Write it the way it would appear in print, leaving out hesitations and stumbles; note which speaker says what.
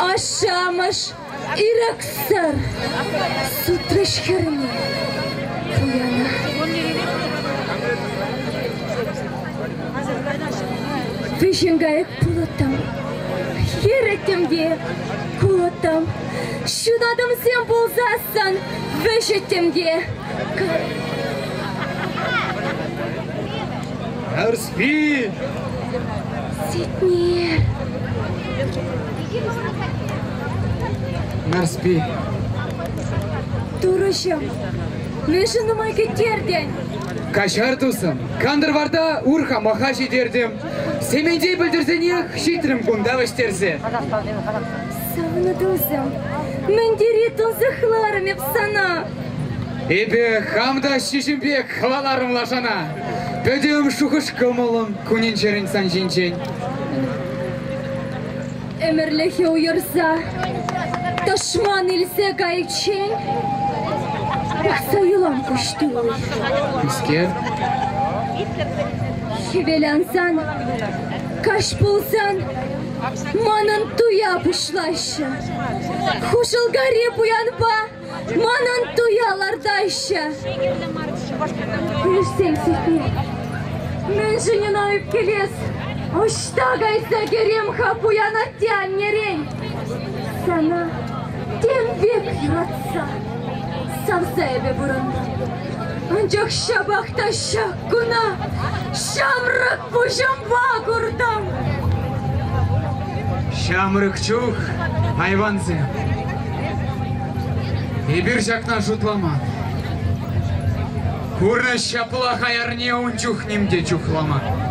Speaker 1: Ашшӗ-амӑш ирӗксӗр сутрӗҫ хӗрне пуяна. Вӗҫен кайӑк пулӑттӑм, хӗрӗттӗм те кулӑттӑм. Ҫунатӑмсем пулсассӑн вӗҫӗттӗм те.
Speaker 2: Нарспи!
Speaker 1: Сетнер!
Speaker 2: Нарспи!
Speaker 1: Турӑҫӑм, мӗншӗн нумай кӗттертӗн?
Speaker 2: Каҫар, тусӑм, кантӑр варта урхамаха ҫитертӗм. Сементей пӗлтерсенех ҫитрӗм кунта вӗҫтерсе.
Speaker 1: Савнӑ тусӑм, мӗн тери тунсӑхларӑм эп сана.
Speaker 2: Эпӗ хам та ҫиҫӗм пек хӑваларӑм лашана. Пӗтӗм шухӑш-кӑмӑлӑм кунӗн-ҫӗрӗн сан ҫинчен.
Speaker 1: Ӗмӗрлӗхе уйӑрса тӑшман илсе кайиччен пӑхса юлам куҫ тулли.
Speaker 2: Мӗскер?
Speaker 1: Хӗвел ансан, каҫ пулсан манӑн туя пуҫлаҫҫӗ. Хушӑлкари пуянпа Манӑн туя лартаҫҫӗ. Пӗлӗшсем сехме. Мӗншӗн ӑна ӳпкелес? Ӑҫта кайса кӗрем-ха пуян атте-аннерен? Сана тем пек юратса, савса эпӗ пурӑнтӑм. Анчах ҫапах та ҫак куна ҫамрӑк пуҫӑмпа куртӑм.
Speaker 2: Ҫамрӑк чух айвансем. Эпир ҫакна шутламан. Пурнӑҫ ҫапла хаярне ун чух ним те чухламан.